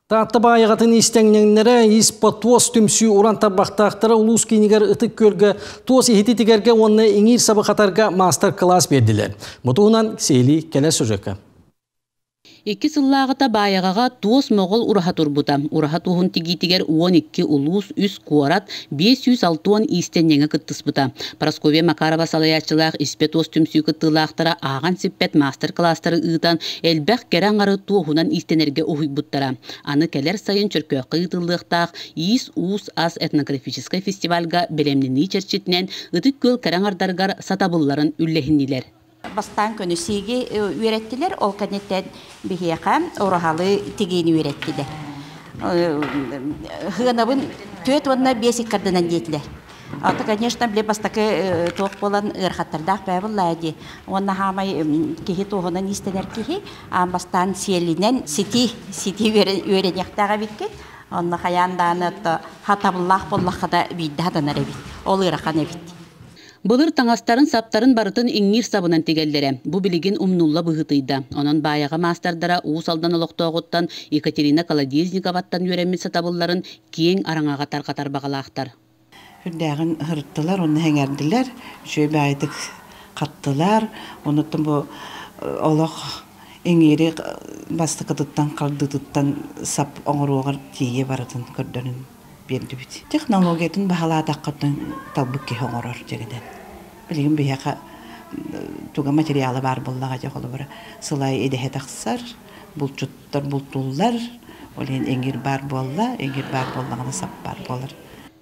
Таатта Баайаҕатын иистэнньэҥнэрэ Испа туос түмсүү уран тарбахтаахтара улуус киинигэр Ытык Күөлгэ туос иһити тигэргэ уонна иҥиир сабы хатарга маастар-кылаас биэрдилэр. Бу туһунан сиһилии кэлэр сюжекка. Икки сыллааҕыта Баайаҕаҕа туос моҕол ураһа турбута. Ураһа туоһун тигиитигэр 12 улуус, үс куорат, 560 иистэнньэҥэ кыттыспыта. Парасковья Макарова салайааччылаах Испэ туос түмсүү кыттыылаахтара ааҕан сиппэт маастар-кылаастары ыытан, элбэх кэрэ аҥары туоһунан иистэнэргэ уһуйбуттара. Аны кэлэр сайын Чөркөөххө ыытыллыахтаах Иис-уус ас этнографическай фестивальга бэлэмнэнии чэрчитинэн Ытык Күөл кэрэ аҥардарыгар сатабылларын үллэһиннилэр. Бастаан көнүсииги үөрэттилэр, ол кэнниттэн биһиэхэ ураһалы тигиини үөрэттилэр. Хыанабын 4 уонна 5 иккардынан диэтилэр. Ата, конечно, били бастакы туох буолан ыарахаттардаах бээ буоллаа дии. Уонна хаамай киһи туоһунан иистэнэр киһи аан бастаан сиэлинэн сити сити үөрэниэхтээх эбиккин. Онно хайаан дааны хатабыллаах буоллахха да биирдэ хатанар эбит. Ол ыарахан эбит. Былыр таҥастарын-саптарын барытын иҥиир сабынан тигэллэрэ. Бу билигин умнулла быһыытыйда. Онон Баайаҕа маастардара Уус Алдан олохтооҕуттан Екатерина Колодезниковаттан үөрэммит сатабылларын киэҥ араҥаҕа тарҕатар баҕалаахтар. Үрдээҕин ыһырыттылар, онно сэҥээрдилэр, үчүгэй баайытык хаттылар. Онуттан бу олох иҥиири бастакытыттан хардыытыттан сап оҥоруоҕар тиийэ барытын көрдөрөн биэрдибит. Технологиятын баһылаатаххытын талбыт киһи оҥорор дьэгинэн. Билигин биһиэхэ туга материала баар буоллаҕа дьэ холобура сылай идэһэ тахсар, булчуттар бултууллар, ол иһин иҥиир баар буолла, иҥиир баар буоллаҕына сап баар буолар.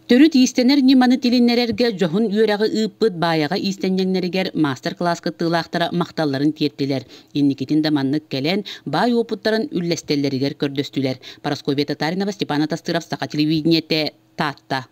Төрүт иистэнэр ньыманы тилиннэрэргэ дьоһун үөрэҕи ыыппыт Баайаҕа иистэнньэҥнэригэр маастар-кылаас кыттыылаахтара махталларын тиэртилэр. Инникитин да маннык кэлэн, баай уопуттарын үллэстэллэригэр көрдөстүлэр. Парасковья Татаринова, Степан Атастыров, Саха телевидениетэ, Таатта.